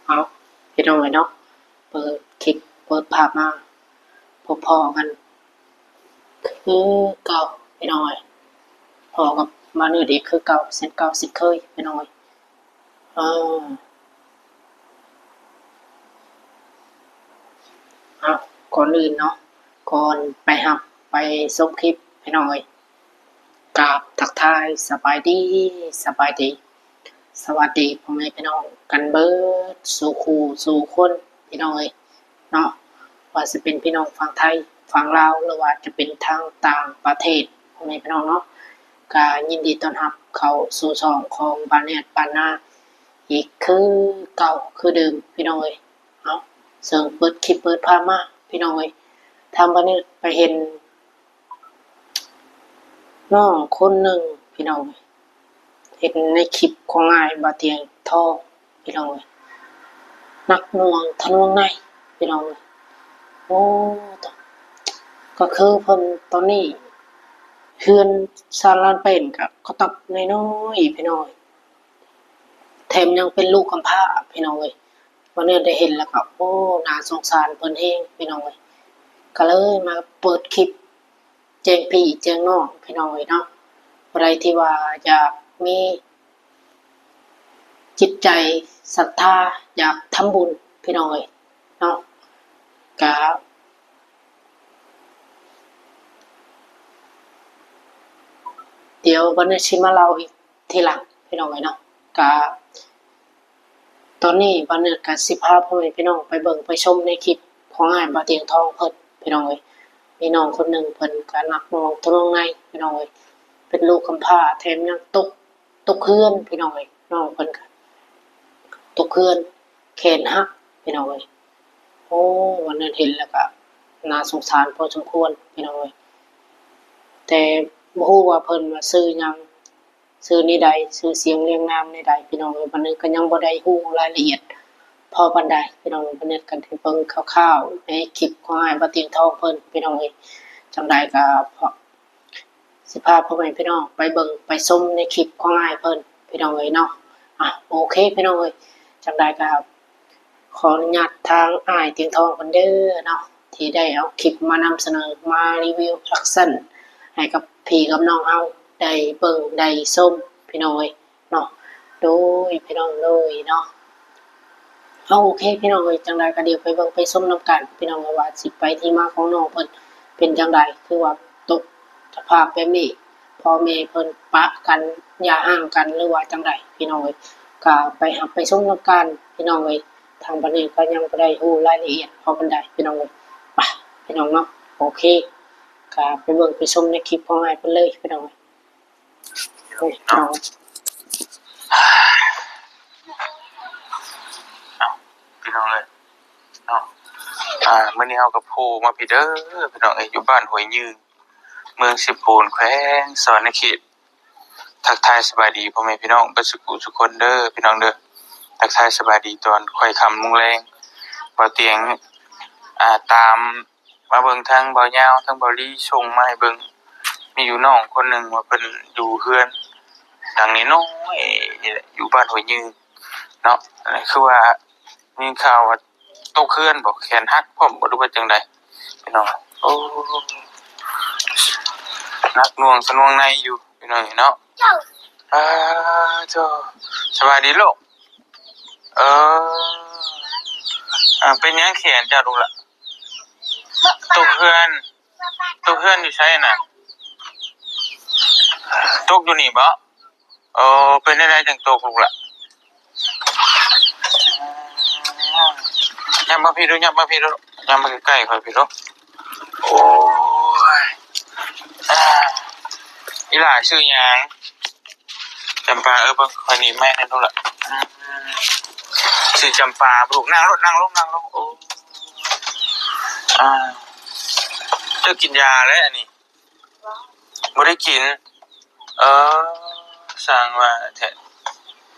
ເອົາ ພີ່ນ້ອງເອີຍເນາະ ເປີດຄລິບເປີດພາບມາ ພໍ້ກັນຄືເກົ່າພີ່ນ້ອງເອີຍ ພໍ້ກັບມານິດອີກຄືເກົ່າ ເຊັ່ນເກົ່າເຊັ່ນເຄີຍພີ່ນ້ອງເອີຍ. ເອີ ເອົາ ກ່ອນອື່ນເນາະ ກ່ອນໄປຮັບໄປຊົມຄລິບພີ່ນ້ອງເອີຍ ກາບທັກທາຍສະບາຍດີ ສະບາຍດີ ສະຫວັດດີພໍ່ແມ່ພີ່ນ້ອງກັນເບີດສູ່ຄູ່ສູ່ຄົນພີ່ນ້ອງເອີຍເນາະ ວ່າຊິເປັນພີ່ນ້ອງຝັ່ງໄທ ຝັ່ງລາວ ຫຼືວ່າຈະເປັນທາງຕ່າງປະເທດພໍ່ແມ່ພີ່ນ້ອງເນາະ ກະຍິນດີຕ້ອນຮັບເຂົ້າສູ່ຊ່ອງຂອງບ່າວແນດບ້ານນາ ອີກຄືເກົ່າຄືເດີມພີ່ນ້ອງເອີຍ. ເອົາ ເຊິ່ງເປີດຄລິບເປີດພາບມາພີ່ນ້ອງເອີຍ ທາງບ່າວແນດໄປເຫັນນ້ອງຄົນໜຶ່ງພີ່ນ້ອງເອີຍ ເຫັນໃນຄລິບຂອງອ້າຍບ່າວຕຽງທອງພີ່ນ້ອງເອີຍ ໜັກໜ່ວງທະນວງໃນພີ່ນ້ອງເອີຍ. ໂອ້ ກໍຄືເພິ່ນຕອນນີ້ ເຮືອນຊານລານເປັນກໍ ກໍຕັບນ້ອຍໆ ພີ່ນ້ອງເອີຍ ແຖມຍັງເປັນລູກກຳພ້າພີ່ນ້ອງເອີຍ. ວັນນີ້ໄດ້ເຫັນແລ້ວກໍ ໂອ້ ໜ້າສົງສານເພິ່ນແຮງພີ່ນ້ອງເອີຍ ກໍເລີຍມາເປີດຄລິບແຈ້ງພີ່ແຈ້ງນ້ອງພີ່ນ້ອງເອີຍເນາະ. ຜູ້ໃດທີ່ວ່າຢາກມີຈິດໃຈສັດທາ ຢາກທຳບຸນພີ່ນ້ອງເອີຍເນາະ ກະ ດຽວບັນເນີດຊິມາເລົ່າອີກທີຫຼັງພີ່ນ້ອງເອີຍເນາະ. ກະຕອນນີ້ບັນເນີດກະຊິພາພໍ່ແມ່ພີ່ນ້ອງໄປເບິ່ງໄປຊົມໃນຄລິບຂອງອ້າຍບ່າວຕຽງທອງເພິ່ນພີ່ນ້ອງເອີຍ. ມີນ້ອງຄົນໜຶ່ງເພິ່ນກະໜັກໜ່ວງທະນວງໃນພີ່ນ້ອງເອີຍ ເປັນລູກກຳພ້າ ແຖມຍັງຕົກ ຕົກເຮືອນພີ່ນ້ອງເອີຍ. ນ້ອງເພິ່ນກະຕົກເຮືອນ ແຂນຫັກພີ່ນ້ອງເອີຍ. ໂອ້ ວັນນັ້ນເຫັນແລ້ວກະໜ້າສົງສານພໍສົມຄວນພີ່ນ້ອງເອີຍ ແຕ່ບໍ່ຮູ້ວ່າເພິ່ນວ່າຊື່ຫຍັງ ຊື່ແນວໃດ ຊື່ສຽງລຽງນາມແນວໃດພີ່ນ້ອງເອີຍ. ບັນເນີດກໍຍັງບໍ່ໄດ້ຮູ້ລາຍລະອຽດພໍປານໃດພີ່ນ້ອງເອີຍ ບັນເນີດກໍໄດ້ເບິ່ງຄ່າວໆໃນຄລິບຂອງອ້າຍບ່າວຕຽງທອງເພິ່ນພີ່ນ້ອງເອີຍ. ຈັ່ງໃດກໍ ຊິພາພໍ່ແມ່ພີ່ນ້ອງໄປເບິ່ງໄປຊົມໃນຄລິບຂອງອ້າຍເພິ່ນພີ່ນ້ອງເອີຍເນາະ. ອ່ະ ໂອເຄພີ່ນ້ອງເອີຍ ຈັ່ງໃດກໍຂໍອະນຸຍາດທາງອ້າຍຕຽງທອງເພິ່ນເດີເນາະ ທີ່ໄດ້ເອົາຄລິບມານຳສະເໜີ ມາຣີວິວແອັກຊັນໃຫ້ກັບພີ່ກັບນ້ອງເຮົາໄດ້ເບິ່ງໄດ້ຊົມພີ່ນ້ອງເອີຍເນາະ. ໂດຍພີ່ນ້ອງ ໂດຍເນາະ. ເອົາ ໂອເຄພີ່ນ້ອງເອີຍ ຈັ່ງໃດກໍດຽວໄປເບິ່ງໄປຊົມນຳກັນພີ່ນ້ອງເອີຍ ວ່າຊິໄປທີ່ມາຂອງນ້ອງເພິ່ນເປັນຈັ່ງໃດ ຄືວ່າຕົກສະພາບແບບນີ້ ພໍ່ແມ່ເພິ່ນປະກັນຢ່າຮ້າງກັນ ຫຼືວ່າຈັ່ງໃດພີ່ນ້ອງເອີຍ ກໍໄປຮັບໄປຊົມນຳກັນພີ່ນ້ອງເອີຍ. ທາງບັນເນີດກໍຍັງບໍ່ໄດ້ຮູ້ລາຍລະອຽດພໍປານໃດພີ່ນ້ອງເອີຍ. ໄປພີ່ນ້ອງເນາະ ໂອເຄ ກໍໄປເບິ່ງໄປຊົມໃນຄລິບຂອງອ້າຍເພິ່ນເລີຍພີ່ນ້ອງເອີຍ. ເນາະ ເອົາ ພີ່ນ້ອງເອີຍເນາະ ອ່າ ມື້ນີ້ເຮົາກໍໂຜ່ມາພີ້ເດີພີ່ນ້ອງເອີຍ ຢູ່ບ້ານຫ້ວຍຍືງ ເມືອງເຊໂປນ ແຂວງສະຫວັນນະເຂດ. ທັກທາຍສະບາຍດີພໍ່ແມ່ພີ່ນ້ອງເບິດສຸຂູສຸຄົນເດີພີ່ນ້ອງເດີ. ທັກທາຍສະບາຍດີຕອນຄ່ອຍຄ່ຳໂມງແລງ ບ່າວຕຽງ ອ່າ ຕາມ ມາເບິ່ງທາງບ່າວຍາວ ທາງບ່າວລີສົ່ງມາໃຫ້ເບິ່ງ ມີຢູ່ນ້ອງຄົນໜຶ່ງວ່າເພິ່ນຢູ່ເຮືອນຫຼັງນ້ອຍໆນີ້ແຫຼະ ຢູ່ບ້ານຫ້ວຍຍືງເນາະ. ຄືວ່າໄດ້ຍິນຂ່າວວ່າຕົກເຮືອນບໍ ແຂນຫັກພ້ອມບໍ ຫຼືວ່າຈັ່ງໃດພີ່ນ້ອງ. ໂອ້ ໜັກໜ່ວງທະນວງໃນຢູ່ພີ່ນ້ອງເນາະ. ອ້າ ໂທ້ ສະບາຍດີລູກ. ເອີ ເປັນຫຍັງແຂນເຈົ້າລູກຫຼ້າ? ຕົກເຮືອນ. ຕົກເຮືອນຢູ່ໃສນະ? ຕົກຢູ່ນີ້ບໍ? ເອີ ເປັນແນວໃດຈັ່ງຕົກລູກຫຼ້າ? ຍັບມາພີ້ດູ ຍັບມາພີ້ດູ ຍັບມາໃກ້ໆຂ້ອຍພີ້ດູ. ໂອ້ຍ ອີ່ຫຼ້າຊື່ຫຍັງ? ຈຳປາ. ເອີ ເບິ່ງຂ້ອຍໜີບໄມ້ແດ່ລູກຫຼ້າ. ອືມ ຊື່ຈຳປາລູກ. ນັ່ງລົງ ນັ່ງລົງ ນັ່ງລົງ. ໂອ້ ອ່າ ເຈົ້າກິນຢາແລ້ວອັນນີ້? ບໍ່ໄດ້ກິນ. ເອີ ຊ່າງວ່າແທ້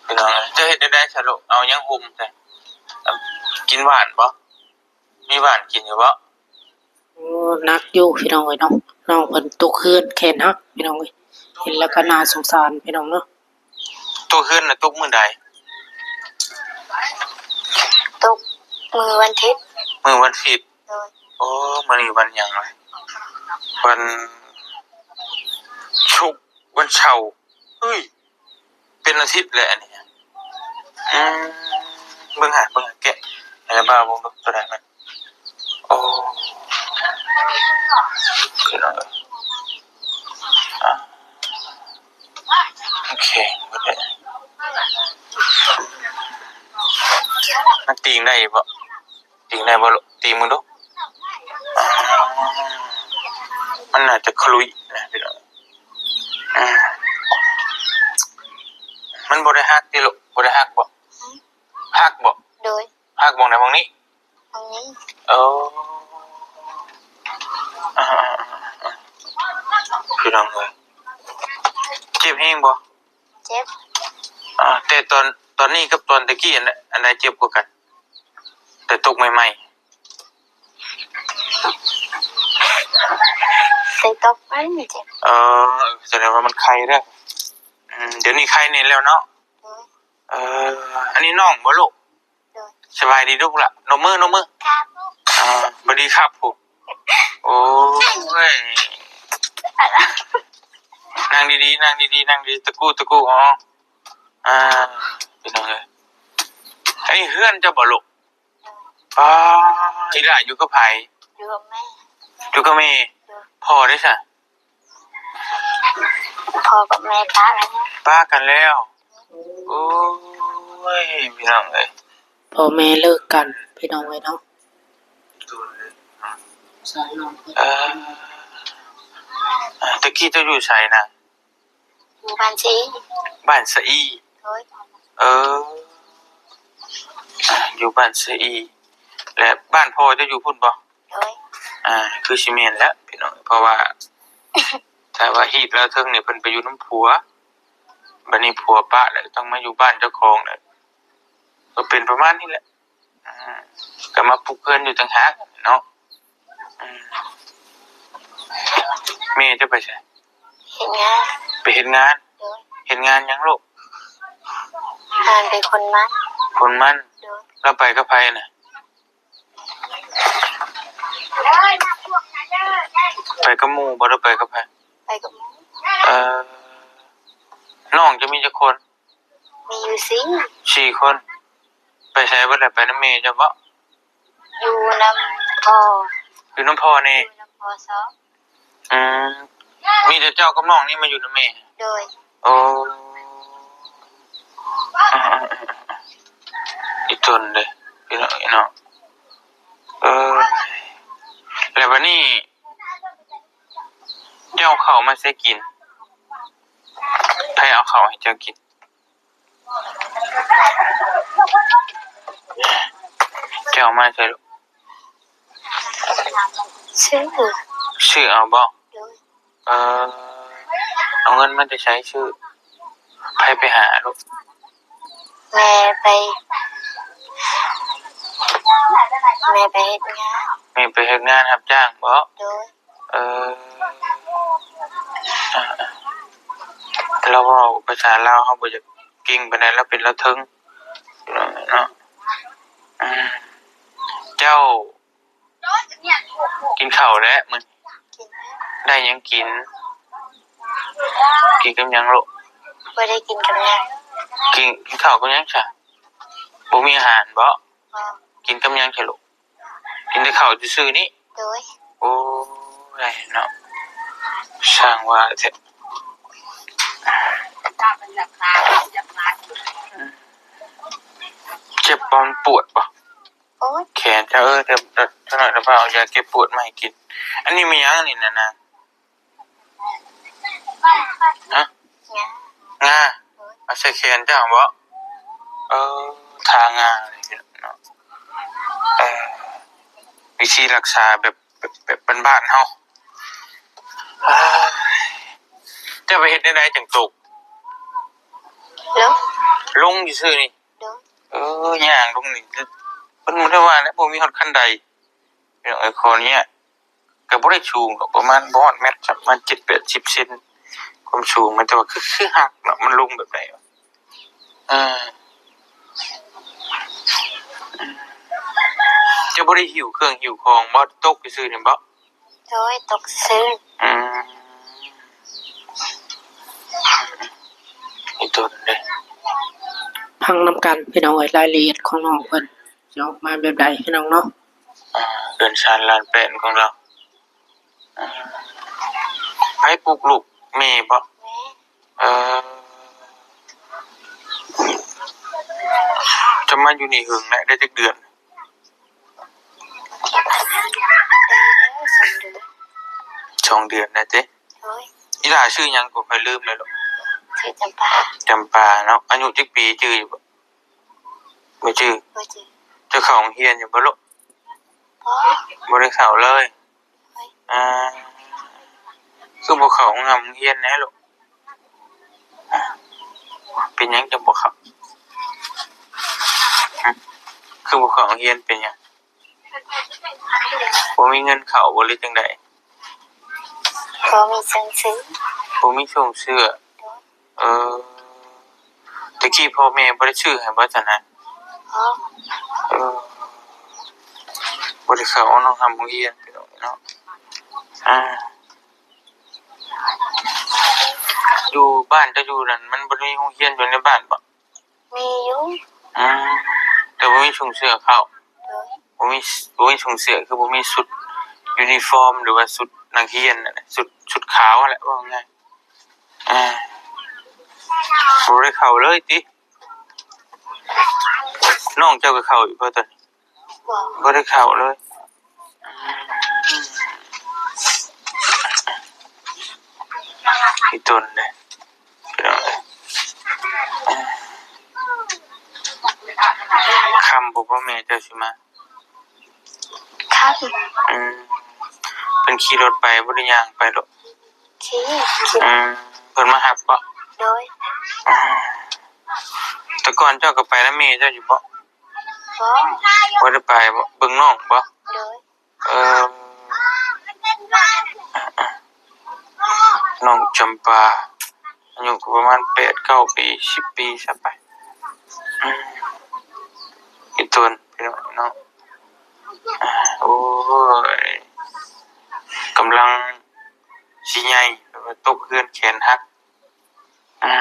ພີ່ນ້ອງ. ເຈົ້າເຮັດແນວໃດຊະລູກ? ເອົາຫຍັງຫຸ່ມແທ້? ກິນຫວານບໍ? ມີຫວານກິນຢູ່ບໍ? ໂອ້ ໜັກຢູ່ພີ່ນ້ອງເອີຍເນາະ. ນ້ອງເພິ່ນຕົກເຮືອນແຂນຫັກພີ່ນ້ອງເອີຍ. ເຫັນແລ້ວກໍໜ້າສົງສານພີ່ນ້ອງເນາະ. ຕົກເຮືອນນະຕົກມື້ໃດ? ຕົກມື້ວັນທິດ. ມື້ວັນທິດ. ໂດຍ. ໂອ້ ມື້ນີ້ວັນຫຍັງລະ? ວັນສຸກ ວັນເສົາ. ເຮີ້ຍ ເປັນອາທິດແລ້ວອັນນີ້. ອືມ ເບິ່ງຫາ ເບິ່ງຫາ ແກະໃຫ້ລະບ່າວເບິ່ງດູ ໂຕໃດມັນ. ໂອ້ ພີ່ນ້ອງເອີຍ ອ່າ ໂອເຄ ເບິ່ງເດ້ ມັນຕີງໄດ້ຢູ່ບໍ່? ຕີງໄດ້ບໍ່ລູກ? ຕີງເບິ່ງດູ. ອ່າ ມັນໜ້າຈະຂະລຸຍນະພີ່ນ້ອງ. ອ່າ ມັນບໍ່ໄດ້ຫັກຕິລູກ? ບໍ່ໄດ້ຫັກບໍ່? ຫັກບໍ່? ໂດຍ. ຫັກບ່ອນໃດ? ບ່ອນນີ້? ບ່ອນນີ້. ເອີ ອ່າ ພີ່ນ້ອງເອີຍ ເຈັບແຮງບໍ່? ເຈັບ. ອ່າ ແຕ່ຕອນ ຕອນນີ້ກັບຕອນຕະກີ້ ອັນ ອັນໃດເຈັບກວ່າກັນ? ແຕ່ຕົກໃໝ່ໆ. ແຕ່ຕົກໃໝ່ເຈັບ. ເອີ ສະແດງວ່າມັນໄຄເດີ. ອືມ ດຽວນີ້ໄຄແດ່ແລ້ວເນາະ. ໂດຍ. ເອີ ອັນນີ້ນ້ອງບໍ່ລູກ? ໂດຍ. ສະບາຍດີລູກຫຼ້າ ນົບມື ນົບມື. ອ່າ ສະບາຍດີຄັບຜູ້. ໂອ້ຍ ນັ່ງດີໆ ນັ່ງດີໆ ນັ່ງດີໆ ຕະກຸ ຕະກຸ. ອໍ ອ່າ ພີ່ນ້ອງເອີຍ ອັນນີ້ເຮືອນເຈົ້າບໍ່ລູກ? ປ້າ ອີ່ຫຼ້າຢູ່ກັບໃຜ? ຢູ່ກັບແມ່. ຢູ່ກັບແມ່. ໂດຍ. ພໍ່ເດ້ຊະ? ພໍ່ກັບແມ່ປະກັນແລ້ວ. ປະກັນແລ້ວ. ໂອ້ຍ ພີ່ນ້ອງເອີຍ ພໍ່ແມ່ເລີກກັນ ພີ່ນ້ອງເອີຍເນາະ. ເອີ ແຕ່ກີ້ເຈົ້າຢູ່ໃສນະ? ຢູ່ບ້ານຊະອີ. ບ້ານຊະອີ. ໂດຍ. ເອີ ຢູ່ບ້ານຊະອີ ແລະ ບ້ານພໍ່ເຈົ້າຢູ່ພຸ້ນບໍ່? ໂດຍ. ອ່າ ຄືຊິແມ່ນແຫຼະພີ່ນ້ອງ ເພາະວ່າ ຖ້າວ່າຮີດລາວເທິງນີ້ ເພິ່ນໄປຢູ່ນຳຜົວ ບັດນີ້ຜົວປະແລ້ວ ຕ້ອງມາຢູ່ບ້ານເຈົ້າຂອງແລ້ວ ກໍເປັນປະມານນີ້ແຫຼະ. ອ່າ ກໍມາປຸກເຮືອນຢູ່ຕ່າງຫາກເນາະ. ອືມ ແມ່ເຈົ້າໄປໃສ? ເຮັດງານ. ໄປເຮັດງານ. ໂດຍ. ເຮັດງານຫຍັງລູກ? ງານເປັນຄົນມັນ. ຄົນມັນ. ໂດຍ. ລາວໄປກັບໃຜນະ? ໄປກັບໝູ່ບໍ່ ຫຼືໄປກັບໃຜ? ໄປກັບໝູ່. ເອີ ນ້ອງເຈົ້າມີຈັກຄົນ? ມີຢູ່ສີ່. ສີ່ຄົນ. ໄປໃສເບິດລະ? ໄປນຳແມ່ເຈົ້າບໍ? ຢູ່ນຳພໍ່. ຢູ່ນຳພໍ່ແນ່. ຢູ່ນຳພໍ່ສອງ. ອືມ ມີແຕ່ເຈົ້າກັບນ້ອງນີ້ມາຢູ່ນຳແມ່? ໂດຍ. ໂອ້ ອີ່ຕົນເດ້ ພີ່ນ້ອງເນາະ. ເອີ ແລ້ວບັດນີ້ ເຈົ້າເອົາເຂົ້າມາໃສກິນ? ໃຜເອົາເຂົ້າໃຫ້ເຈົ້າກິນ? ເຈົ້າເອົາມາໃສລູກ? ຊື້. ຊື້ເອົາບໍ? ໂດຍ. ເອີ ເອົາເງິນມາແຕ່ໃສຊື້? ໃຜໄປຫາລູກ? ແມ່ໄປ ແມ່ໄປເຮັດງານ. ແມ່ໄປເຮັດງານຮັບຈ້າງບໍ? ໂດຍ. ເອີ ລາວເວົ້າພາສາລາວເຮົາບໍ່ຢາກເກັ່ງປານໃດ ລາວເປັນລາວເທິງເນາະ. ອືມ ເຈົ້າກິນເຂົ້າແລ້ວມື້ນີ້? ກິນແລ້ວ. ໄດ້ຫຍັງກິນ? ກິນກັບຫຍັງລູກ? ບໍ່ໄດ້ກິນກັບຫຍັງ. ກິນ ກິນເຂົ້າກັບຫຍັງຊະ? ບໍ່ມີອາຫານບໍ? ບໍ່. ກິນກັບຫຍັງຊະລູກ? ກິນແຕ່ເຂົ້າຊື່ໆນີ້? ໂດຍ. ໂອ້ຍເນາະ ຊ່າງວ່າແທ້. ເຈັບບໍ່? ມັນປວດບໍ່? ໂອ້ຍ ແຂນເຈົ້າ. ເອີ ດຽວ ດຽວໜ້ອຍລະພາເອົາຢາແກ້ປວດມາໃຫ້ກິນ. ອັນນີ້ແມ່ນຫຍັງອັນນີ້ນະນາງ? ຮະ? ງາ. ງາ ເອົາໃສ່ແຂນເຈົ້າບໍ? ເອີ ທາງາເນາະ. ເອີ ວິທີລັກສາແບບ ແບບ ແບບບ້ານໆເຮົາ. ເຈົ້າໄປເຮັດແນວໃດຈັ່ງຕົກ? ລົງ. ລົງຊື່ໆນີ້? ໂດຍ. ເອີ ຍ່າງລົງນີ້ ເພິ່ນບໍ່ໄດ້ວ່າແຫຼະ ບໍ່ມີຮອດຂັ້ນໄດ. ເອີ ຂໍອະນຸຍາດ. ກໍບໍ່ໄດ້ສູງດອກ ປະມານບໍ່ຮອດແມັດຊ້ຳ ປະມານເຈັດແປດສິບເຊັນ ຄວາມສູງມັນ. ແຕ່ວ່າຄື ຄືຫັກເນາະ ມັນລົງແບບໃດວະ? ເອີ. ຈະບໍ່ໄດ້ຫິ້ວເຄື່ອງຫິ້ວຂອງບໍ່? ຕົກຊື່ໆນີ້ບໍ່? ໂດຍ ຕົກຊື່. ອືມ ອີຕົນເດ້. ຟັງນຳກັນພີ່ນ້ອງເອີຍ ລາຍລະອຽດຂອງນ້ອງເພິ່ນຊິອອກມາແບບໃດພີ່ນ້ອງເນາະ. ອ່າ ເຮືອນຊານລ້ານແປນຂອງລາວ. ໃຜປຸກລູກ? ແມ່ບໍ່? ແມ່. ເອີ ເຈົ້າມາຢູ່ນີ້ເຫິງແລ້ວ ໄດ້ຈັກເດືອນ? ໄດ້ແລ້ວສອງເດືອນ. ສອງເດືອນແລ້ວຕິ? ໂດຍ. ອີຫຼ້າຊື່ຫຍັງກໍຂ້ອຍລືມແລ້ວລູກ. ຊື່ຈຳປາ. ຈຳປາເນາະ. ອາຍຸຈັກປີ ຈື່ຢູ່ບໍ່? ບໍ່ຈື່. ບໍ່ຈື່. ເຈົ້າເຂົ້າໂຮງຮຽນຢູ່ບໍ່ລູກ? ບໍ່. ບໍ່ໄດ້ເຂົ້າເລີຍ. ໂດຍ. ອ່າ ຄືບໍ່ເຂົ້າໂຮງຮ່ຳໂຮງຮຽນແດ່ລູກ? ເປັນຫຍັງຈັ່ງບໍ່ເຂົ້າ? ຮະ? ຄືບໍ່ເຂົ້າໂຮງຮຽນເປັນຫຍັງ? ບໍ່ມີເງິນເຂົ້າບໍ່ ຫຼືຈັ່ງໃດ? ບໍ່ມີເຄື່ອງຊື້. ບໍ່ມີເຄື່ອງຊື້. ໂດຍ. ເອີ ແຕ່ກີ້ພໍ່ແມ່ບໍ່ໄດ້ຊື້ໃຫ້ບໍ່ຊັ້ນນະ? ບໍ່. ເອີ ບໍ່ໄດ້ເຂົ້າໂຮງຮ່ຳໂຮງຮຽນພີ່ນ້ອງເນາະ. ອ່າ ຢູ່ບ້ານເຈົ້າຢູ່ນັ້ນ ມັນບໍ່ໄດ້ມີໂຮງຮຽນຢູ່ໃນບ້ານບໍ່? ມີຢູ່. ອືມ ແຕ່ບໍ່ມີຊຸງເສື້ອເຂົ້າ. ໂດຍ. ບໍ່ມີ ບໍ່ມີຊຸງເສື້ອ ຄືບໍ່ມີຊຸດຢູນິຟອມ ຫຼືວ່າຊຸດນັກຮຽນນັ້ນແຫຼະ ຊຸດ ຊຸດຂາວຫັ້ນແຫຼະ ເວົ້າງ່າຍ. ອ່າ ບໍ່ໄດ້ເຂົ້າເລີຍຕິ? ນ້ອງເຈົ້າກໍເຂົ້າຢູ່ບໍ່ຕອນນີ້? ບໍ່. ບໍ່ໄດ້ເຂົ້າເລີຍ. ອີຕົນເດ້ ພີ່ນ້ອງເອີຍ. ຄ່ຳບໍ່ ພໍ່ແມ່ເຈົ້າຊິມາ? ຄ່ຳ. ອືມ ເພິ່ນຂີ່ລົດໄປບໍ່ ຫຼືຍ່າງໄປລູກ? ຂີ່. ອືມ ເພິ່ນມາຮັບບໍ່? ໂດຍ. ອືມ ແຕ່ກ່ອນເຈົ້າກໍໄປນຳແມ່ເຈົ້າຢູ່ບໍ່? ບໍ່. ບໍ່ໄດ້ໄປບໍ່? ເບິ່ງນ້ອງບໍ່? ໂດຍ. ເອີ ນ້ອງຈຳປາ ອາຍຸກໍປະມານແປດເກົ້າປີ ສິບປີຊະໄປ. ອືມ ອີຕົນ ພີ່ນ້ອງເນາະ. ໂອ້ຍ ກຳລັງຊິໃຫຍ່ ແຕ່ວ່າຕົກເຮືອນແຂນຫັກ. ອາ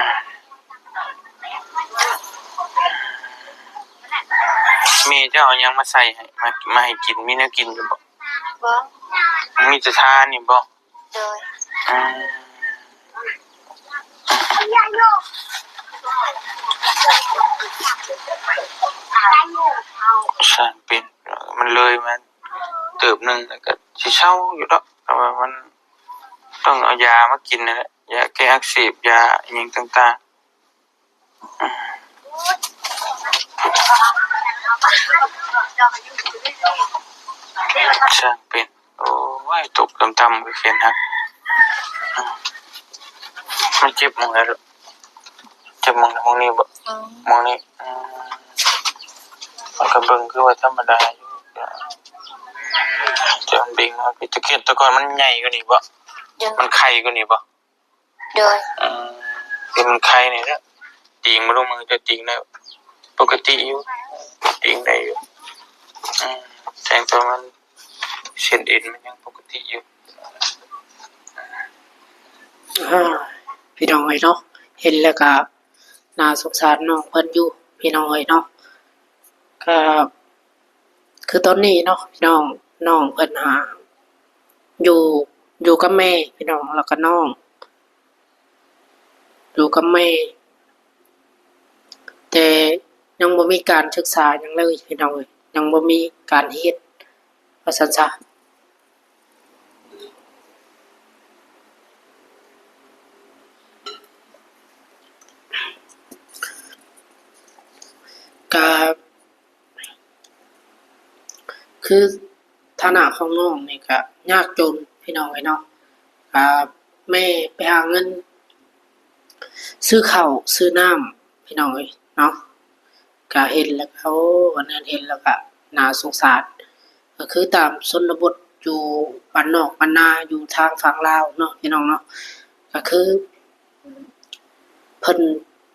ແມ່ເຈົ້າເອົາຫຍັງມາໃສ່ໃຫ້ ມາ ມາໃຫ້ກິນ? ມີແນວກິນຢູ່ບໍ່? ບໍ່. ມີແຕ່ທານີ້ບໍ່? ໂດຍ. ອືມ ຊ່າງເປັນ ມັນເລີຍມາເຕີບໜຶ່ງ ແລ້ວກໍຊິເຊົາຢູ່ດອກ ແຕ່ວ່າມັນ ຕ້ອງເອົາຢາມາກິນນັ້ນແຫຼະ ຢາແກ້ອັກເສບ ຢາອີ່ຫຍັງຕ່າງໆ. ຊ່າງເປັນ. ໂອ້ຍ ຕົກຕ່ຳໆ ກໍແຂນຫັກ. ມັນເຈັບໝ່ອງໃດລູກ? ເຈັບໝ່ອງໃດ? ໝ່ອງນີ້ບໍ່? ໝ່ອງນີ້. ອືມ ມັນກໍເບິ່ງຄືວ່າທຳມະດາຢູ່ ແຕ່ມັນເບັ່ງມາ. ແຕ່ກ່ອນ ແຕ່ກ່ອນມັນໃຫຍ່ກວ່ານີ້ບໍ່? ໂດຍ. ມັນໄຄກວ່ານີ້ບໍ່? ໂດຍ. ອືມ ເຫັນໄຄນີ້ແຫຼະ ຕີງມາລົງມື ເຈົ້າຕີງໄດ້ປົກກະຕິຢູ່ ຕີງໄດ້ຢູ່. ອືມ ແຕ່ງຕົວມັນ ເສັ້ນເອັນມັນຍັງປົກກະຕິຢູ່. ເອີ ພີ່ນ້ອງເອີຍເນາະ ເຫັນແລ້ວກະໜ້າສົງສານນ້ອງເພິ່ນຢູ່ ພີ່ນ້ອງເອີຍເນາະ. ກະ ຄືຕອນນີ້ເນາະພີ່ນ້ອງ ນ້ອງເພິ່ນຫາຢູ່ ຢູ່ກັບແມ່ພີ່ນ້ອງ ແລ້ວກໍນ້ອງຢູ່ກັບແມ່ ແຕ່ຍັງບໍ່ມີການສຶກສາຫຍັງເລີຍພີ່ນ້ອງເອີຍ ຍັງບໍ່ມີການເຮັດວ່າຊັ້ນຊະ. ກະ ຄືຖານະຂອງນ້ອງນີ້ກະຍາກຈົນພີ່ນ້ອງເອີຍເນາະ ກະແມ່ໄປຫາເງິນຊື້ເຂົ້າຊື້ນ້ຳພີ່ນ້ອງເອີຍເນາະ. ກະເຫັນແລ້ວ ໂອ້ ອັນນັ້ນເຫັນແລ້ວກະໜ້າສົງສານ ກະຄືຕາມຊົນນະບົດຢູ່ບ້ານນອກບ້ານນາຢູ່ທາງຝັ່ງລາວເນາະພີ່ນ້ອງເນາະ ກະຄື ເພິ່ນ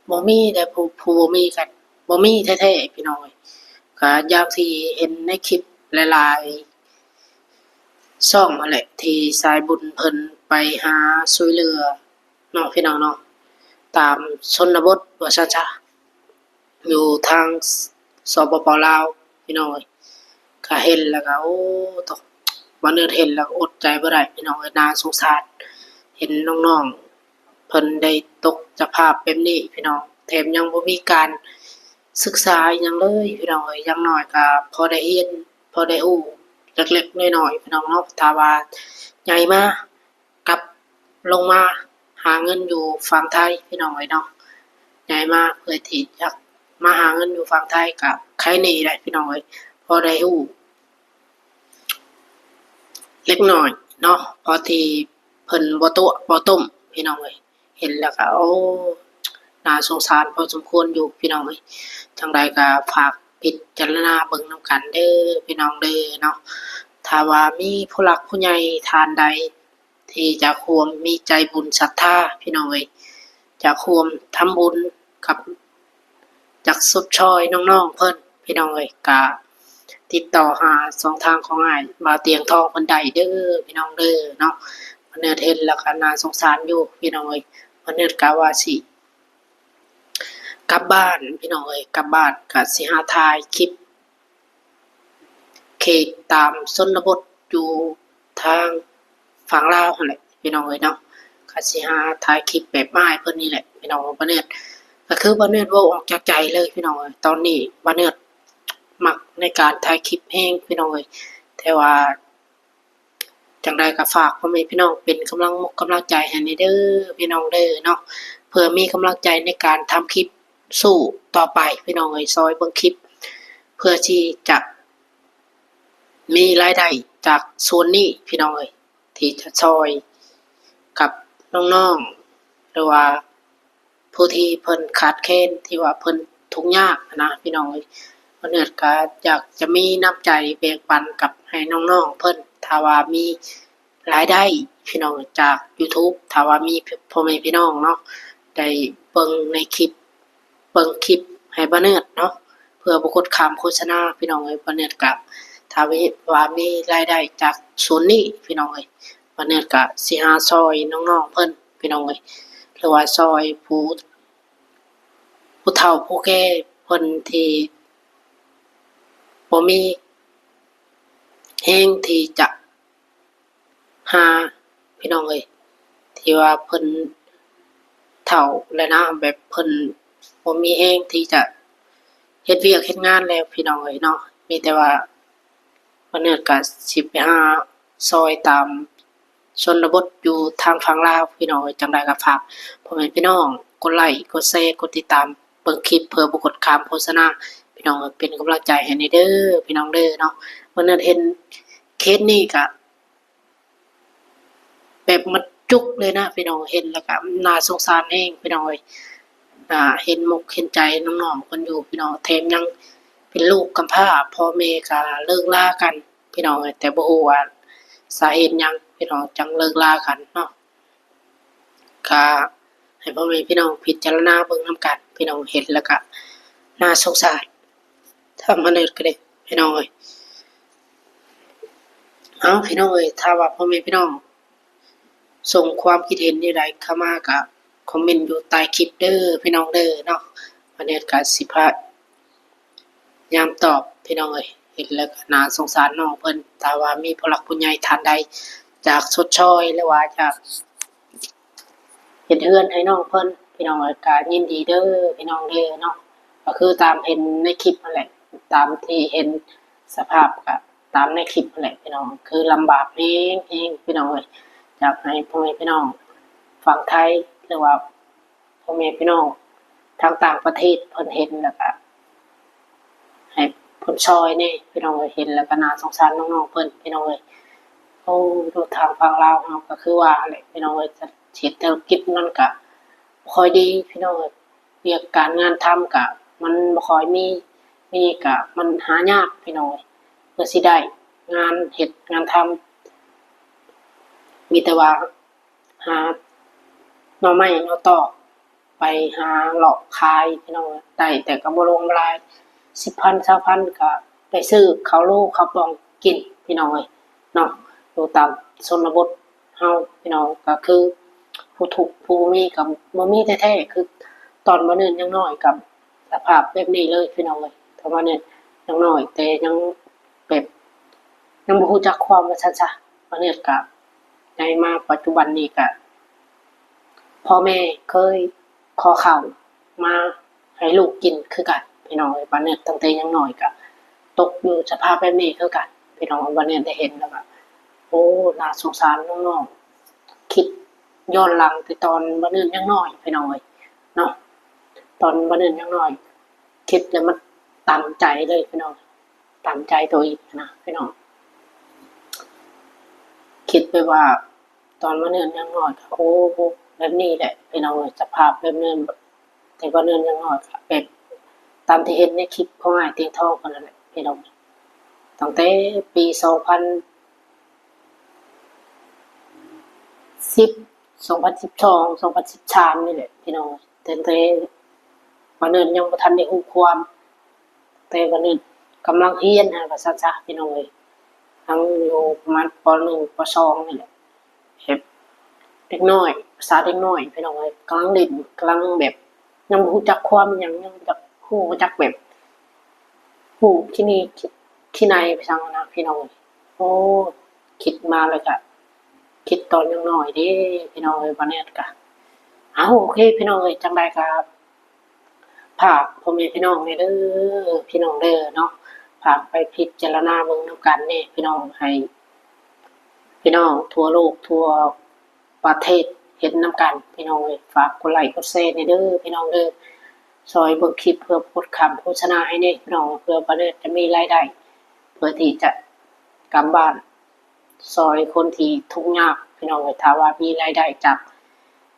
ບໍ່ມີແດ່ ຜູ້ ຜູ້ບໍ່ມີກໍບໍ່ມີແທ້ໆ ພີ່ນ້ອງເອີຍ. ກໍຢ່າງທີ່ເຫັນໃນຄລິບ ຫຼາຍໆຊ່ອງຫັ້ນແຫຼະ ທີ່ສາຍບຸນເພິ່ນໄປຫາຊ່ວຍເຫຼືອເນາະ ພີ່ນ້ອງເນາະ ຕາມຊົນນະບົດວ່າຊັ້ນຊະ ຢູ່ທາງ ສປປ ລາວ ພີ່ນ້ອງເອີຍ. ກະເຫັນແລ້ວກະ ໂອ້ ໂທ້ ບ່າວເນີດເຫັນແລ້ວກໍອົດໃຈບໍ່ໄດ້ ພີ່ນ້ອງເອີຍ ໜ້າສົງສານ ເຫັນນ້ອງໆ ເພິ່ນໄດ້ຕົກສະພາບແບບນີ້ ພີ່ນ້ອງ ແຖມຍັງບໍ່ມີການສຶກສາອີ່ຫຍັງເລີຍ ພີ່ນ້ອງເອີຍ. ຢ່າງໜ້ອຍກະພໍໄດ້ຮຽນ ພໍໄດ້ຮູ້ເລັກໆນ້ອຍໆ ພີ່ນ້ອງເນາະ. ຖ້າວ່າໃຫຍ່ມາ ກັບລົງມາຫາເງິນຢູ່ຝັ່ງໄທ ພີ່ນ້ອງເອີຍເນາະ, ຍ້າຍມາເພື່ອທີ່ຢາກມາຫາເງິນຢູ່ຝັ່ງໄທ ກະໄຄແດ່ໄດ໋ ພີ່ນ້ອງເອີຍ, ພໍໄດ້ຮູ້ເລັກນ້ອຍເນາະ, ພໍທີ່ເພິ່ນບໍ່ຕົວະບໍ່ຕົ້ມ ພີ່ນ້ອງເອີຍ. ເຫັນແລ້ວກະ ໂອ້ ໜ້າສົງສານພໍສົມຄວນຢູ່ ພີ່ນ້ອງເອີຍ. ຈັ່ງໃດກະຝາກພິຈາລະນາເບິ່ງນຳກັນເດີ ພີ່ນ້ອງເດີເນາະ. ຖ້າວ່າມີຜູ້ຫຼັກຜູ້ໃຫຍ່ທ່ານໃດ ທີ່ຈະຮ່ວມມີໃຈບຸນສັດທາ ພີ່ນ້ອງເອີຍ, ຈະຮ່ວມທຳບຸນກັບ ຢາກຊົດຊ່ອຍນ້ອງໆເພິ່ນ ພີ່ນ້ອງເອີຍ, ກະຕິດຕໍ່ຫາຊ່ອງທາງຂອງອ້າຍບ່າວຕຽງທອງເພິ່ນໄດ້ເດີ ພີ່ນ້ອງເດີເນາະ. ບ່າວເນີດເຫັນແລ້ວກະໜ້າສົງສານຢູ່ ພີ່ນ້ອງເອີຍ. ບ່າວເນີດກະວ່າຊິກັບບ້ານ ພີ່ນ້ອງເອີຍ, ກັບບ້ານກະຊິຫາຖ່າຍຄລິບ ເຂດຕາມຊົນນະບົດຢູ່ທາງຝັ່ງລາວຫັ້ນແຫຼະ ພີ່ນ້ອງເອີຍເນາະ. ກະຊິຫາຖ່າຍຄລິບແບບອ້າຍເພິ່ນນີ້ແຫຼະ ພີ່ນ້ອງ. ບ່າວເນີດ ກະຄືບ່າວເນີດເວົ້າອອກຈາກໃຈເລີຍ ພີ່ນ້ອງເອີຍ. ຕອນນີ້ບ່າວເນີດມັກໃນການຖ່າຍຄລິບແຮງ ພີ່ນ້ອງເອີຍ, ແຕ່ວ່າ ຈັ່ງໃດກໍຝາກພໍ່ແມ່ພີ່ນ້ອງເປັນກຳລັງອົກກຳລັງໃຈໃຫ້ແດ່ເດີ ພີ່ນ້ອງເດີເນາະ, ເພື່ອມີກຳລັງໃຈໃນການທຳຄລິບສູ້ຕໍ່ໄປ ພີ່ນ້ອງເອີຍ. ຊ່ອຍເບິ່ງຄລິບ ເພື່ອທີ່ຈະມີລາຍໄດ້ຈາກສ່ວນນີ້ ພີ່ນ້ອງເອີຍ, ທີ່ຈະຊ່ອຍກັບນ້ອງໆ ຫຼືວ່າ ຜູ້ທີ່ເພິ່ນຂາດແຄນ ທີ່ວ່າເພິ່ນທຸກຍາກຫັ້ນນະ ພີ່ນ້ອງເອີຍ. ບ່າວເນີດກໍຢາກຈະມີນ້ຳໃຈແບ່ງປັນກັບໃຫ້ນ້ອງໆເພິ່ນ ຖ້າວ່າມີລາຍໄດ້ ພີ່ນ້ອງ, ຈາກ YouTube ຖ້າວ່າມີພໍ່ແມ່ພີ່ນ້ອງເນາະ ໄດ້ເບິ່ງໃນຄລິບ ເບິ່ງຄລິບໃຫ້ບ່າວເນີດເນາະ ເພື່ອບໍ່ກົດຂ້າມໂຄສະນາ ພີ່ນ້ອງເອີຍ. ບ່າວເນີດກໍ ຖ້າວ່າມີລາຍໄດ້ຈາກສ່ວນນີ້ ພີ່ນ້ອງເອີຍ, ບ່າວເນີດກໍຊິຫາຊ່ອຍນ້ອງໆເພິ່ນ ພີ່ນ້ອງເອີຍ, ຫຼືວ່າຊ່ອຍຜູ້ ຜູ້ເຖົ້າຜູ້ແກ່ເພິ່ນທີ່ບໍ່ມີແຮງທີ່ຈະຫາ ພີ່ນ້ອງເອີຍ, ທີ່ວ່າເພິ່ນເຖົ້າແລ້ວນະ, ແບບເພິ່ນບໍ່ມີແຮງທີ່ຈະເຮັດວຽກເຮັດງານແລ້ວ ພີ່ນ້ອງເອີຍເນາະ. ມີແຕ່ວ່າ ບ່າວເນີດກະຊິໄປຫາຊ່ອຍຕາມຊົນນະບົດຢູ່ທາງຝັ່ງລາວ ພີ່ນ້ອງເອີຍ. ຈັ່ງໃດກໍຝາກພໍ່ແມ່ພີ່ນ້ອງກົດໄລ້ ກົດແຊ ກົດຕິດຕາມເບິ່ງຄລິບ ເພື່ອບໍ່ກົດຂ້າມໂຄສະນາ ພີ່ນ້ອງເອີຍ, ເປັນກຳລັງໃຈໃຫ້ແດ່ເດີ ພີ່ນ້ອງເດີເນາະ. ບ່າວເນີດເຫັນເຄສນີ້ກະ ແບບມັນຈຸກເລີຍນະ ພີ່ນ້ອງ, ເຫັນແລ້ວກະໜ້າສົງສານແຮງ ພີ່ນ້ອງເອີຍ. ອ່າ ເຫັນອົກເຫັນໃຈນ້ອງໆເພິ່ນຢູ່ ພີ່ນ້ອງ, ແຖມຍັງເປັນລູກກຳພ້າ ພໍ່ແມ່ກະເລີກລາກັນ ພີ່ນ້ອງເອີຍ, ແຕ່ບໍ່ຮູ້ວ່າສາເຫດຫຍັງ ພີ່ນ້ອງ ຈັ່ງເລີກລາກັນເນາະ. ກະໃຫ້ພໍ່ແມ່ພີ່ນ້ອງພິຈາລະນາເບິ່ງນຳກັນ ພີ່ນ້ອງ, ເຫັນແລ້ວກະໜ້າສົງສານ ທຳມະນຸດກໍໄດ້ ພີ່ນ້ອງເອີຍ. ເອົາ ພີ່ນ້ອງເອີຍ, ຖ້າວ່າພໍ່ແມ່ພີ່ນ້ອງສົ່ງຄວາມຄິດເຫັນແນວໃດເຂົ້າມາ ກະຄອມເມັນຢູ່ໃຕ້ຄລິບເດີ ພີ່ນ້ອງເດີເນາະ. ບ່າວເນີດກະຊິພະ ຍາຍາມຕອບ ພີ່ນ້ອງເອີຍ. ເຫັນແລ້ວກໍໜ້າສົງສານນ້ອງເພິ່ນ, ຖ້າວ່າມີຜູ້ຫຼັກຜູ້ໃຫຍ່ທ່ານໃດຢາກຊົດຊ່ອຍ ຫຼືວ່າຢາກເຮັດເຮືອນໃຫ້ນ້ອງເພິ່ນ ພີ່ນ້ອງເອີຍ, ກໍຍິນດີເດີ ພີ່ນ້ອງເດີເນາະ. ກໍຄືຕາມເຫັນໃນຄລິບຫັ້ນແຫຼະ, ຕາມທີ່ເຫັນສະພາບກໍຕາມໃນຄລິບຫັ້ນແຫຼະ ພີ່ນ້ອງ, ຄືລຳບາກແຮງໆ ພີ່ນ້ອງເອີຍ. ຢາກໃຫ້ພໍ່ແມ່ພີ່ນ້ອງຝັ່ງໄທ ຫຼືວ່າ ພໍ່ແມ່ພີ່ນ້ອງທາງຕ່າງປະເທດເພິ່ນເຫັນແລ້ວກະໃຫ້ເພິ່ນຊ່ອຍແດ່ ພີ່ນ້ອງເອີຍ. ເຫັນແລ້ວກະໜ້າສົງສານນ້ອງໆເພິ່ນ ພີ່ນ້ອງເອີຍ. ໂອ້ ຢູ່ທາງຝັ່ງລາວເຮົາກະຄືວ່າຫັ້ນແຫຼະ ພີ່ນ້ອງເອີຍ, ເສດຖະກິດມັນກະບໍ່ຄ່ອຍດີ ພີ່ນ້ອງເອີຍ. ວຽກການງານທຳກະມັນບໍ່ຄ່ອຍມີ, ມີກະມັນຫາຍາກ ພີ່ນ້ອງເອີຍ, ເພື່ອຊິໄດ້ງານເຮັດງານທຳ ມີແຕ່ວ່າ ຫາໜໍ່ໄມ້ໜໍ່ຕອກ ໄປຫາເລາະຂາຍ ພີ່ນ້ອງ, ໄດ້ແຕ່ກໍບໍ່ຫຼວງບໍ່ຫຼາຍ ສິບພັນ ຊາວພັນ ກໍ ໄປຊື້ເຂົ້າໂລເຂົ້າປ່ອງກິນພີ່ນ້ອງເອີຍເນາະ. ຢູ່ຕາມຊົນນະບົດເຮົາພີ່ນ້ອງ ກໍຄືຜູ້ທຸກຜູ້ບໍ່ມີກໍບໍ່ມີແທ້ໆ ຄືຕອນບ່າວເນີນຍັງນ້ອຍກໍສະພາບແບບນີ້ເລີຍພີ່ນ້ອງເອີຍ. ຕອນບ່າວເນີນຍັງນ້ອຍ ແຕ່ຍັງແບບຍັງບໍ່ຮູ້ຈັກຄວາມວ່າຊັ້ນຊະ. ບ່າວເນີນກໍໃຫຍ່ມາປັດຈຸບັນນີ້ກໍ ພໍ່ແມ່ເຄີຍຂໍເຂົ້າມາໃຫ້ລູກກິນຄືກັນພີ່ນ້ອງເອີຍ. ບ່າວເນີນຕັ້ງແຕ່ຍັງນ້ອຍກໍຕົກຢູ່ສະພາບແບບນີ້ຄືກັນພີ່ນ້ອງ. ບ່າວເນີນໄດ້ເຫັນແລ້ວກໍ ໂອ້ ໜ້າສົງສານນ້ອງໆ. ຄິດຍ້ອນຫຼັງແຕ່ຕອນບ່າວເນີນຍັງນ້ອຍພີ່ນ້ອງເອີຍເນາະ. ຕອນບ່າວເນີນຍັງນ້ອຍ ຄິດແລ້ວມັນຕຳໃຈເລີຍພີ່ນ້ອງ, ຕຳໃຈໂຕເອງນະພີ່ນ້ອງ. ຄິດໄປວ່າຕອນບ່າວເນີນຍັງນ້ອຍກໍ ໂອ້ ແບບນີ້ແຫຼະພີ່ນ້ອງເອີຍ, ສະພາບແບບເນີນ ແຕ່ບ່າວເນີນຍັງນ້ອຍກໍແບບຕາມທີ່ເຫັນໃນຄລິບຂອງອ້າຍຕຽງທອງເພິ່ນນັ້ນແຫຼະພີ່ນ້ອງ. ຕັ້ງແຕ່ປີສອງພັນສິບ ສອງພັນສິບສອງ ສອງພັນສິບສາມນີ້ແຫຼະພີ່ນ້ອງ, ຕັ້ງແຕ່ບ່າວເນີນຍັງບໍ່ທັນໄດ້ຮູ້ຄວາມ ແຕ່ວ່ານີ້ກຳລັງຮຽນຫັ້ນວ່າຊັ້ນຊະພີ່ນ້ອງເອີຍ, ຍັງຢູ່ປະມານ ປໍໜຶ່ງ ປໍສອງ ນີ້ແຫຼະ. ແບບເດັກນ້ອຍ ພາສາເດັກນ້ອຍພີ່ນ້ອງເອີຍ, ກຳລັງຫຼິ້ນ ກຳລັງແບບຍັງບໍ່ຮູ້ຈັກຄວາມອີ່ຫຍັງ, ຍັງບໍ່ຈັກຮູ້ ບໍ່ຈັກແບບຮູ້ຂີ້ໜີຂີ້ໄໜໄປຊັ້ນນະພີ່ນ້ອງເອີຍ. ໂອ້ ຄິດມາແລ້ວກະຄິດຕອນຍັງນ້ອຍເດ້ພີ່ນ້ອງເອີຍ, ບ່າວເນີນກະ ເອົາ ໂອເຄພີ່ນ້ອງເອີຍ, ຈັ່ງໃດກະ ຝາກພໍ່ແມ່ພີ່ນ້ອງແດ່ເດີ ພີ່ນ້ອງເດີເນາະ, ຝາກໄປພິຈາລະນາເບິ່ງນຳກັນແດ່ພີ່ນ້ອງ, ໃຫ້ພີ່ນ້ອງທົ່ວໂລກທົ່ວປະເທດເຫັນນຳກັນພີ່ນ້ອງເອີຍ. ຝາກກົດໄລ້ກົດແຊແດ່ເດີພີ່ນ້ອງເດີ, ຊ່ອຍເບິ່ງຄລິບເພື່ອໂພດຄຳໂຄສະນາໃຫ້ແດ່ພີ່ນ້ອງ, ເພື່ອບ່າວເນີນຈະມີລາຍໄດ້ ເພື່ອທີ່ຈະກຳບ້ານ ຊ່ອຍຄົນທີ່ທຸກຍາກພີ່ນ້ອງເອີຍ, ຖ້າວ່າມີລາຍໄດ້ຈາກ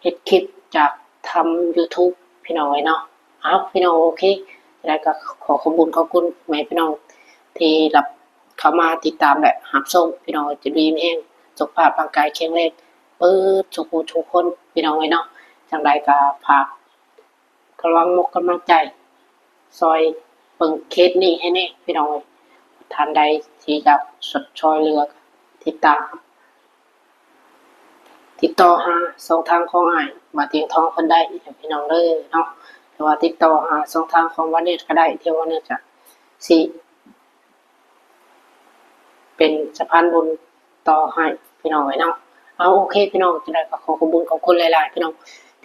ເຮັດຄລິບ ຈາກທຳຢູທູບພີ່ນ້ອງເອີຍເນາະ. ເອົາ ພີ່ນ້ອງ ໂອເຄ, ຈັ່ງໃດກໍຂໍຂອບບຸນຂອບຄຸນແມ່ພີ່ນ້ອງທີ່ຮັບເຂົ້າມາຕິດຕາມ ແລະ ຮັບຊົມພີ່ນ້ອງເອີຍ, ຢູ່ດີມີແຮງ ສຸຂະພາບຮ່າງກາຍແຂງແຮງເບິດສູ່ຜູ້ທຸກຄົນພີ່ນ້ອງເອີຍເນາະ. ຈັ່ງໃດກໍຝາກ ກຳລັງມົກກຳລັງໃຈ ຊ່ອຍເບິ່ງເຄສນີ້ໃຫ້ແດ່ພີ່ນ້ອງເອີຍ, ທ່ານໃດທີ່ຢາກຊ່ອຍເຫຼືອ ຕິດຕາມ ຕິດຕໍ່ຫາຊ່ອງທາງຂອງອ້າຍ ບ່າວຕຽງທອງເພິ່ນໄດ້ພີ່ນ້ອງເດີເນາະ, ຫຼືວ່າຕິດຕໍ່ຫາຊ່ອງທາງຂອງບ່າວເນີນກໍໄດ້, ທີ່ບ່າວເນີນຈະຊິ ເປັນສະພານບຸນຕໍ່ໃຫ້ພີ່ນ້ອງເອີຍເນາະ. ເອົາ ໂອເຄພີ່ນ້ອງ, ຈັ່ງໃດກໍຂໍຂອບບຸນຂອບຄຸນຫຼາຍໆພີ່ນ້ອງ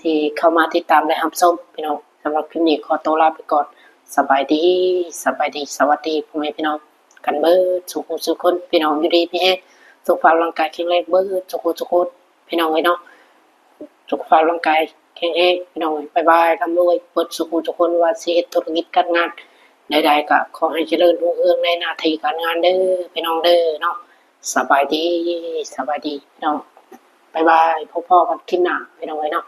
ທີ່ເຂົ້າມາຕິດຕາມ ແລະ ຮັບຊົມພີ່ນ້ອງ. ສຳລັບຄລິບນີ້ຂໍຕົວລາໄປກ່ອນ. ສະບາຍດີ ສະບາຍດີ ສະຫວັດດີພໍ່ແມ່ພີ່ນ້ອງກັນເບິດສູ່ຜູ້ສູ່ຄົນພີ່ນ້ອງ, ຢູ່ດີມີແຮງ ສຸຂະພາບຮ່າງກາຍແຂງແຮງເບິດສູ່ຜູ້ສູ່ຄົນ ພີ່ນ້ອງເອີຍເນາະ, ສຸຂະພາບຮ່າງກາຍແຂງແຮງພີ່ນ້ອງເອີຍ. ບາຍບາຍ ລ່ຳລວຍເບິດສູ່ຜູ້ທຸກຄົນ, ວ່າຊິເຮັດທຸລະກິດການງານໃດໆ ກໍຂໍໃຫ້ຈະເລີນຮຸ່ງເຮືອງໃນໜ້າທີ່ການງານເດີພີ່ນ້ອງເດີເນາະ. ສະບາຍດີ ສະບາຍດີພີ່ນ້ອງ, ບາຍບາຍ ພົບພໍ້ກັນຄລິບໜ້າພີ່ນ້ອງເອີຍເນາະ.